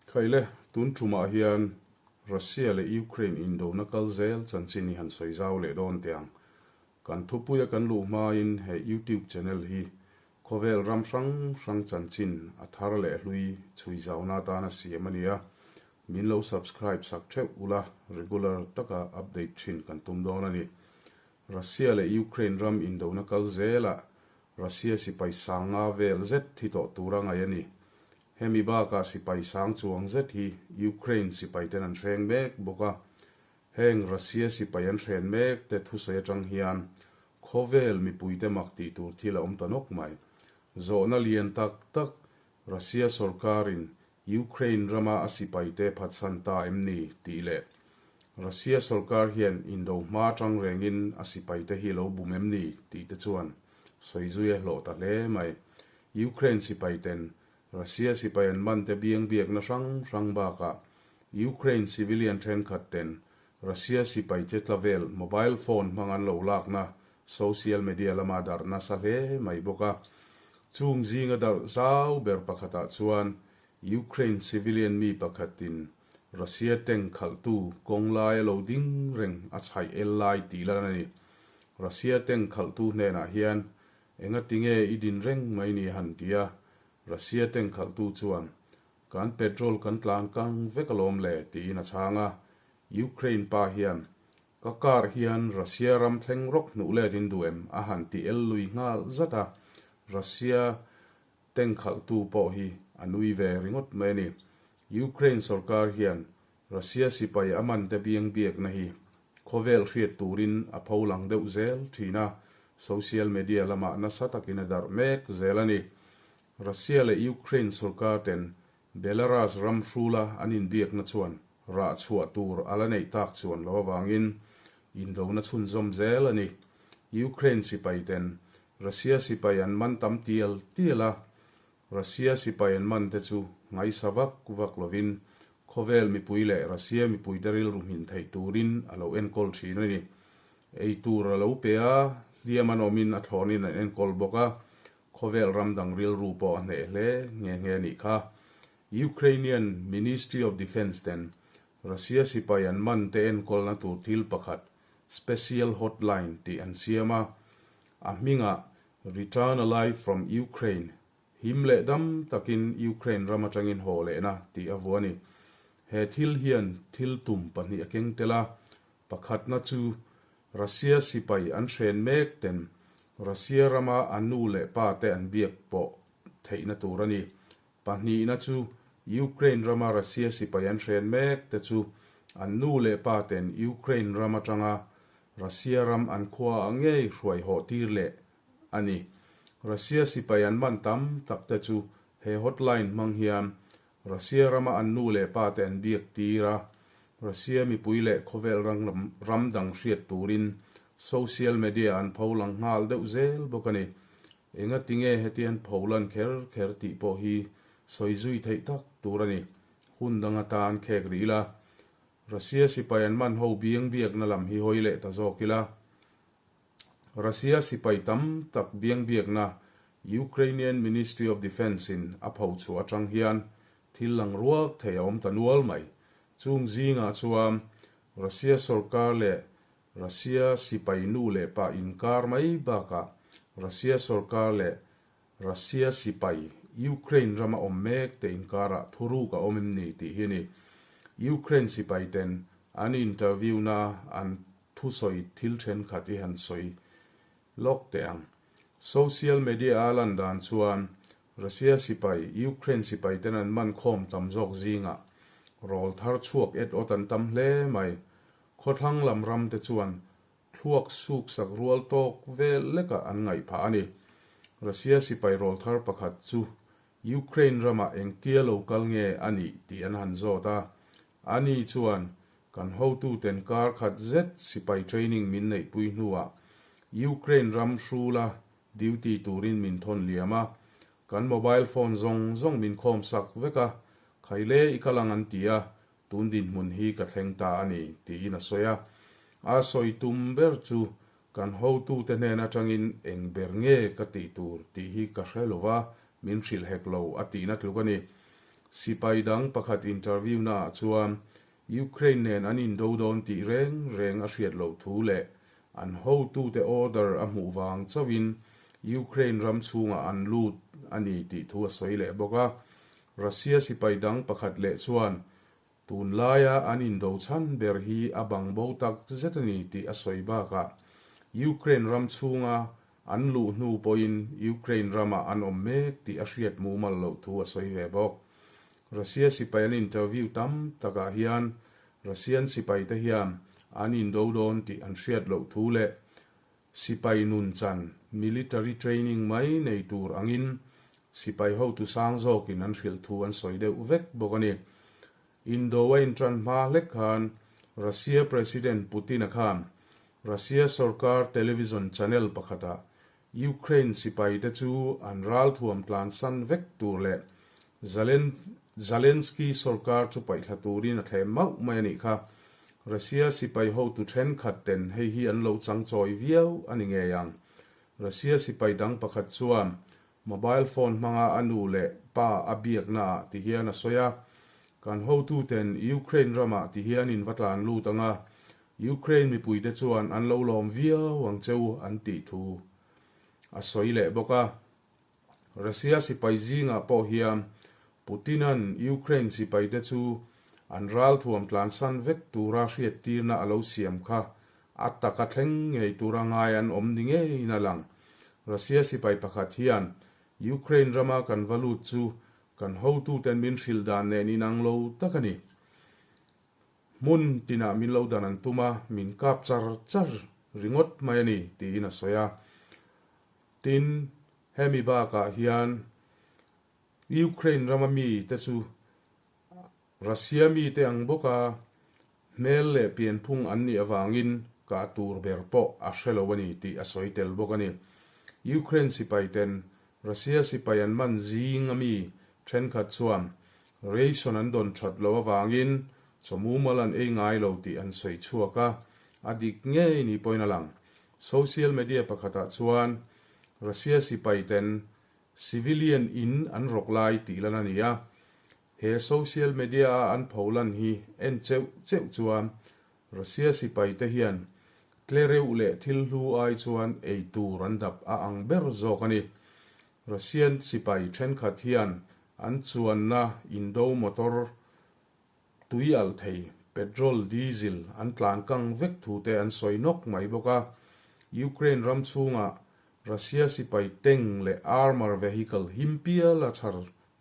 Khaile, tun tumah hian Russia leh Ukraine indona kal zel chanchin hi han sawi zau leh dawn teh ang. Kan thupuia kan luh hmain he YouTube channel hi khawvel ram hrang hrang chanchin a thar leh hlui chhui zauna atana siam a ni a, min lo subscribe sak theuh ula regular taka update thin kan tum dawn a ni. Russia leh Ukraine ram indona kal zelah Russia sipai sang nga vel zet thi tawh tura ngaih a ni. Hemi bakah sipai sang chuang zet hi Ukraine sipaiten an hreng mek bawk a. Heng Russia sipai an hren mek te thusawi atang hian khawvel mipuite mak tih tur thil a awm ta nawk mai. Zawhna lian tak tak Russia sorkarin Ukraine rama a sipaite phatsan ta em ni? tih leh Russia sorkar hian indo hma atang rengin a sipaite hi lo bum em ni? tih te chuan sawi zui a hlawh ta hle mai. Ukraine sipaiten Russia sipai an man te biang biakna hrang hrang bakah Ukraine civilian thenkhat ten Russia sipai che tla vel mobile phone hmang an lo lakna social media lama darh nasa hle mai bawk a. Chung zinga darh zau ber pakhatah chuan Ukraine civilian mi pakhatin Russia tank khalhtu kawng laia lo ding reng a chhaih el lai tih lan a ni. Russia tank khalhtu hnenah hian Enga tinge i din reng mai ni han ti a, Russia tank khalhtu chuan Kan petrol kan tlan kang vek alawm le tiin a chhang a. Ukraine pa hian Ka car hian Russia ram thleng rawk hnuh let in duh em? a han ti el lui nghal zat a, Russia tank khalhtu pawh hi a nui ve ringawt mai a ni. Ukraine sorkar hian Russia sipai a man te biang biakna hi khawvel hriat turin a pho lang deuh zel thin a, social media lamah nasa takin a darh mek zel a ni. Russia leh Ukraine sorkar ten Belarus ram hrula an inbiakna chuan rah chhuah tur a la neih tak chuan lo avangin indona chhunzawm zel a ni. Ukraine sipai ten Russia sipai an man tam tial tial a, Russia sipai an man te chu ngaisa vak vak lovin khawvel mipui leh Russia mipuite rilru hmin theih turin a lo enkawl thin a ni. Ei tur a lo pe a, hliam an awmin a thlawnin an enkawl bawk a, Khawvel ram dang rilru pawh a hneh hle nghe nghe a nih kha. Ukrainian Ministry of Defence ten Russia sipai an man te enkawlna tur thil pakhat Special Hotline tih an siam a, a hmingah Return Alive from Ukraine, Him leh dam takin Ukraine ram atangin haw lehna tih a vuah a ni. He thil hian thil tum pahnih a keng tel a, Pakhatna chu Russia sipai an hren mek ten Russia rama a nu leh pa te an biak pawh theihna tur a ni. Pahnihna chu Ukraine rama Russia sipai an hren mek te chu an nu leh pa ten Ukraine ram atanga Russia ram an khua ah ngei hruai hawh tir leh a ni. Russia sipai an man tam tak te chu he hotline hmang hian Russia rama an nu leh pa te an biak tir a, Russia mipui leh khawvel ram dang hriat turin social media an pho lang nghal deuh zel bawk a ni. Enga tinge hetian pho lan kher kher tih pawh hi sawi zui theih tak tur a ni. Hun dang atan khek rih ila, Russia sipai an man ho biang biakna lam hi hawi leh ta zawk ila, Russia sipai tam tak biangbiakna Ukrainian Ministry of Defence in a phochhuah atang hian thil lang ruak thei a awm ta nual mai. Chung zingah chuan Russia sorkar leh Russia sipai nu leh pa inkar mai bakah Russia sorkar leh Russia sipai Ukraine rama awm mek te inkarah thuruk a awm em ni tih hi a ni. Ukraine sipai ten an interview na an Thusawi thil thenkhat i han sawi lawk teh ang. Social media a lan dan chuan Russia sipai, Ukraine sipai ten an man khawm tam zawk zingah rawl thar chhuak et awt an tam hle mai. Khawthlang lam ram te chuan thluak suk sak rual tawk vel lekah an ngaih phah a ni. Russia sipai rawl thar pakhat chu Ukraine ramah engtia lo kal nge a nih tih an han zawt a. Ani chuan Kan hotuten kar khat zet sipai training min neihpui hnuah Ukraine ram hrula duty turin min thawn liam a, kan mobile phone zawng zawng min khawm sak vek a, Khaile i kal ang an ti a, tun dinhmun hi ka thleng ta a ni, tiin a sawi a. A sawi tum ber chu kan hotute hnen atangin eng ber nge ka tih tur tih hi ka hre lo va, min hrilh hek lo a tihna tluk a ni. Sipai dang pakhat interview naah chuan Ukraine nen an indo dawn tih reng reng a hriat loh thu leh an hotute order a hmuh vang chauhin Ukraine ram chhungah an lut a ni tih thu a sawi leh bawk a. Russia sipai dang pakhat leh chuan tunlaia an indo chhan ber hi a bang bo tak zet a ni tih a sawi bakah Ukraine ram chhunga an luh hnu pawhin Ukraine ramah an awm mek tih a hriat mumal loh thu a sawi ve bawk. Russia sipai an interview tam takah hian Russian sipaite hian an indo dawn tih an hriat loh thu leh sipai nun chan, military training, mai nei tur angin sipai hotu sang zawkin an hrilh thu an sawi deuh vek bawk a ni. Indo a intan hma hlek khan Russia President Putin-a khan Russia sorkar television channel pakhatah Ukraine sipaite chu an ralthuam tlansan vek tur leh Zelensky sorkar chu paihthla turin a thlem mauh mai a nih kha. Russia sipai hotu thenkhat ten hei hi an lo changchawi viau a ni ngei ang. Russia sipai dang pakhat chuan mobile phone hmanga a nu leh pa a biaknaah ti hian a sawi a, Kan hotuten Ukraine ramah ti hian in va tlan lut ang a, Ukraine mipuite chuan an lo lawm viau ang che u an tih thu a sawi leh bawk a. Russia sipai zingah pawh hian Putin-a'n Ukraine sipaite chu an ralthuam tlansan vek tura hriattirna a lo siam kha a taka thleng ngei tura ngai an awm ni ngeiin a lang. Russia sipai pakhat hian Ukraine rama kan va lut chu kan hotuten min hrilh dan nen inang lo tak a ni. Hmun tinah min lo dan an tum a, min kap char char ringawt mai a ni, tiin a sawi a. Tin, hemi bakah hian Ukraine rama mite chu Russia mite ang bawka hmel leh pianphung an nih avangin kah tur ber pawh a hre lo a ni tih a sawi tel bawk a ni. Ukraine sipaiten Russia sipai an man zing a mi thenkhat chuan ration an dawn that loh avangin chaw mumal an ei ngai lo tih an sawi chhuak a, a dik ngei ni pawhin a lang. Social media pakhatah chuan Russia sipai ten civilian in an rawk lai tih lan a ni a, he social media a an pholan hi en cheuh cheuh chuan Russia sipai te hian tlereuh leh thil hlu ai chuan ei tur an dap a ang ber zawk a ni. Russian sipai thenkhat hian an chuanna indo motor tui alh thei, petrol, diesel an tlan kang vek thu te an sawi nawk mai bawk a. Ukraine ram chhungah Russia sipai tank leh armour vehicle him pial a chhar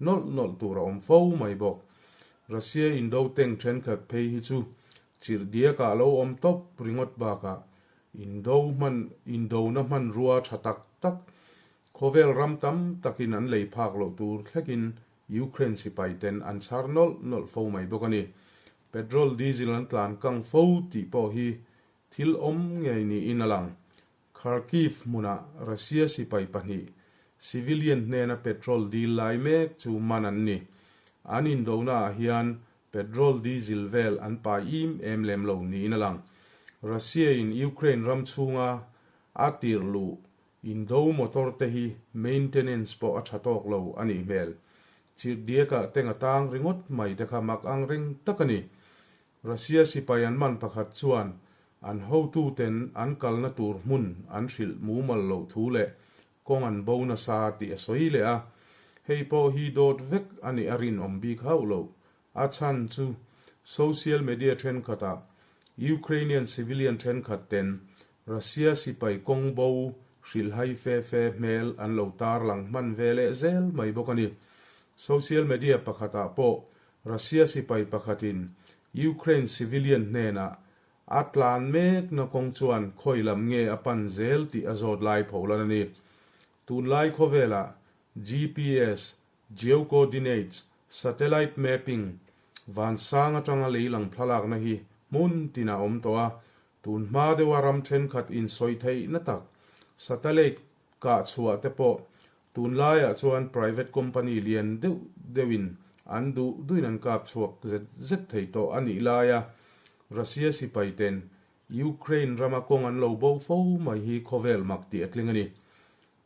Nawlh nawlh tur a awm fo mai bawk. Russia indo tank thenkhat phei hi chu chirh diakah a lo awm tawp ringawt bakah indo hman indona hmanrua tha tak tak khawvel ram tam takin an lei phak loh tur thlekin Ukraine sipai ten an chhar nawlh nawlh fo mai bawk a ni. Petrol diesel an tlan kang fo tih pawh hi thil awm ngei niin a lang. Kharkiv hmunah Russia sipai pahnih civilian hnena petrol dil lai mek chu man an ni. An indonaah hian petrol diesel vel an pai im em lem lo niin a lang. Russia-in Ukraine ram chhunga a tirh luh indo motor te hi maintenance pawh a tha tawk lo a nih hmel. Chirhdiakah teng a tang ringawt mai te kha mak ang reng tak a ni. Russia sipai an man pakhat chuan an hotuten an kalna tur hmun an hrilh mumal loh thu leh kawng an bo nasa tih a sawi leh a. Hei pawh hi dawt vek a nih a rinawm bik hauh loh. A chhan chu social media thenkhatah Ukrainian civilian thenkhat ten Russia sipai kawng bo hrilhhai fe fe hmel an lo tarlang hman ve leh zel mai bawk a ni. Social media pakhatah pawh Russia sipai pakhatin Ukraine civilian hnenah a tlan mekna kawng chuan khawi lam nge a pan zel tih a zawt lai pholan a ni. Tunlai khawvelah GPS, Geocoordinates, Satellite Mapping, vansang atanga leilang thlalakna hi hmun tinah a awm tawh a, tun hma deuha ram thenkhat insawi theihna tak satellite kah chhuah te pawh Tunlaiah chuan private company lian deuh deuhin an duh duhin an kap chhuak zet zet thei tawh a nih laia Russia sipaiten Ukraine rama kawng an lo bo fo mai hi khawvel mak tih a tling a ni.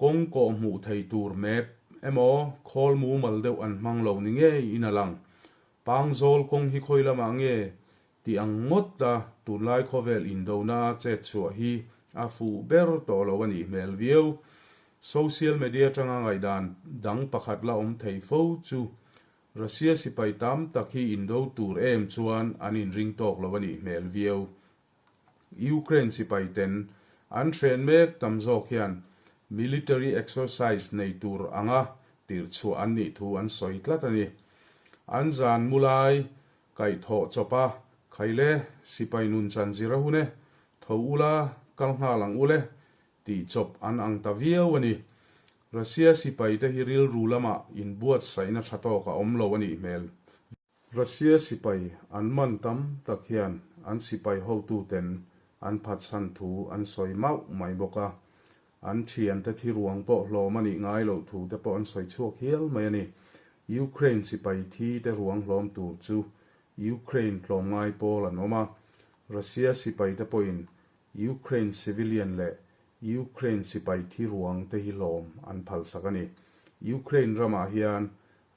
Kawng kawh hmuh thei tur map emaw khawl mumal deuh an hmang lo ni ngeiin a lang. Pangzawl kawng hi khawi lamah nge tih ang ngawt a, tunlai khawvel indona chet chhuah hi a fuh ber tawh lo a nih hmel viau. Social media atanga ngaihdan dang pakhat la awm thei fo chu Russia sipai tam tak hi indo tur em chuan an inring tawk lo a nih hmel viau. Ukraine sipai ten an hren mek tam zawk hian military exercise nei tur anga tirhchhuah an nih thu an sawi tlat a ni. An zan mu lai kaihthawh chawp a, Khaile, sipai nun chan zir a hun e, tho ula, kal nghal ang ule, tih chawp an ang ta viau a ni. Russia sipai te hi rilru lamah inbuatsaihna tha tawk a awm lo a nih hmel. Russia sipai an man tam tak hian an sipai hotuten an phatsan thu an sawi mauh mai bawk a, an thiante thi ruang pawh hlawm a nih ngai loh thu te pawh an sawi chhuak hial mai a ni. Ukraine sipai thi te ruang hlawm tur chu Ukraine tlawmngai pawl an awm a, Russia sipai te pawhin Ukraine civilian leh Ukraine sipai thi ruang te hi hlawm an phalsak a ni. Ukraine ramah hian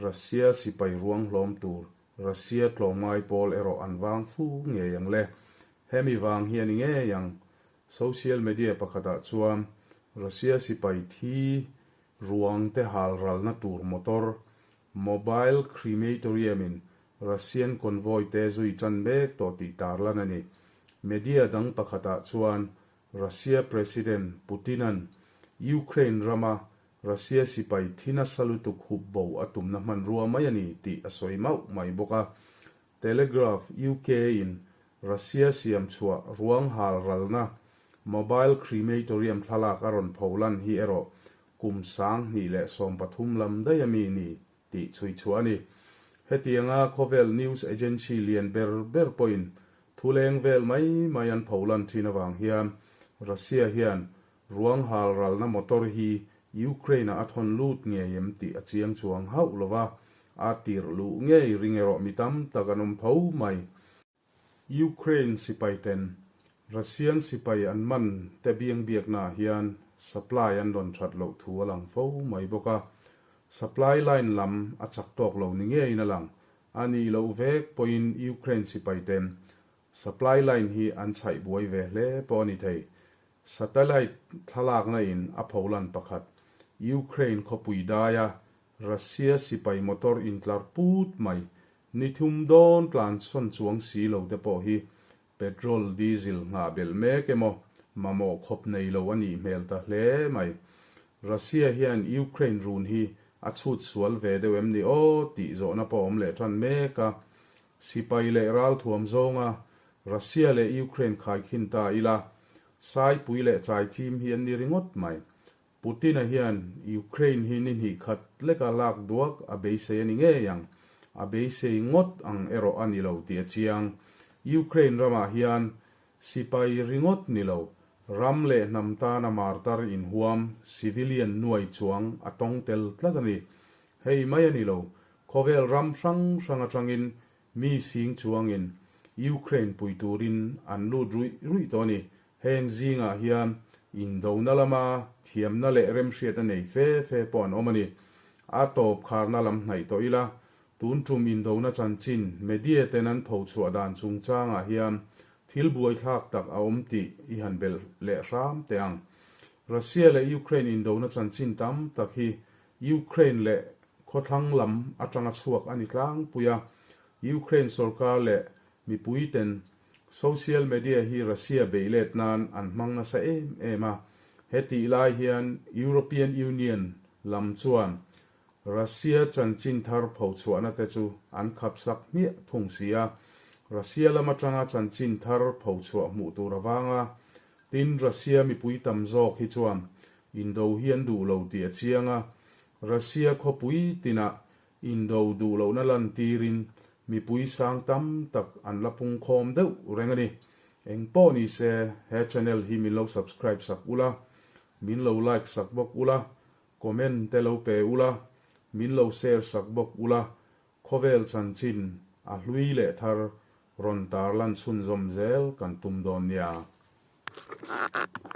Russia sipai ruang hlawm tur Russia tlawmngai pawl erawh an vang fu ngei ang le. Hemi vang hi a ni ngei ang. Social media pakhatah chuan Russia sipai thi ruang te hal ralna tur motor, mobile crematorium in Russian convoy te zui tan mek tawh tih tarlan a ni. Media dang pakhatah chuan Russia President Putin-a'n Ukraine rama Russia sipai thi nasa lutuk hup bo a tumna hmanrua mai a ni tih a sawi mauh mai bawk a. Telegraph UK in Russia siam chhuah ruang hal ralna mobile crematorium thlalak a rawn pholan hi erawh kum 2013 lam daih a mi ni tih chhui chhuah a ni. Hetianga khawvel news agency lian ber ber pawhin thuleng vel mai mai an pholan thin avang hian Russia hian Ruang hal ralna motor hi Ukraine-ah a thawn lut ngei em tih a chiang chuang hauh lo va, a tirh luh ngei ring erawh mi tam tak an awm tho mai. Ukraine sipaiten Russian sipai an man te biang biaknaah hian supply an rawn that loh thu a lang fo mai bawk a, supply line lam a chak tawk lo ni ngeiin a lang. A nih loh vek pawhin Ukraine sipaiten supply line hi an chhaih buai ve hle pawh a ni thei. Satellite thlalakna in a pholan pakhat, Ukraine khawpui daia Russia sipai motor intlar put mai, ni thum dawn tlan sawn chuang si lo te pawh hi petrol, diesel nghah belh mek emaw mamawh khawp nei lo a nih hmel ta hle mai. Russia hian Ukraine run hi a chhut sual ve deuh em ni aw tih zawhna pawh a awm leh tan mek a. Sipai leh ralthuam zawnga Russia leh Ukraine khaikhin ta ila, Saipui leh Chaichim hi an ni ringawt mai. Putin-a hian Ukraine hi ni hnih khat leka lak duak a beisei a ni ngei ang. A beisei ngawt ang erawh a ni lo tih a chiang. Ukraine ramah hian sipai ringawt ni lo, ram leh hnam tana martar inhuam civilian nuai chuang a tawng tel tlat a ni. Hei mai a ni lo, khawvel ram hrang hrang atangin Mi sing chuangin Ukraine pui turin an lut ruih ruih tawh a ni. Heng zingah hian indona lama thiamna leh remhriatna nei fe fe pawh an awm a ni. A tawp kharna lam hnaih tawh ila, tun tum indona chanchin media ten an pho chhuah dan chungchangah hian thil buaithlak tak a awm tih i han belh leh hram teh ang. Russia leh Ukraine indona chanchin tam tak hi Ukraine leh khawthlang lam atanga chhuak a ni tlangpui a, Ukraine sorkar leh mipuiten social media hi Russia beih let nan an hmang nasa em em a. Hetih lai hian European Union lam chuan Russia chanchin thar phochhuahna te chu an khapsak hmiah thung si a, Russia lam atanga chanchin thar phochhuah hmuh tur avanga Tin, Russia mipui tam zawk hi chuan indo hi an duh lo tih a chiang a, Russia khawpui tinah indo duh lohna lantirin mipui sang tam tak an la pungkhawm deuh reng a ni. Eng pawh ni se, he channel hi min lo subscribe sak ula, min lo like sak bawk ula, comment te lo pe ula, min lo share sak bawk ula, khawvel chanchin a hlui leh thar rawn tarlan chhunzawm zel kan tum dawn nia.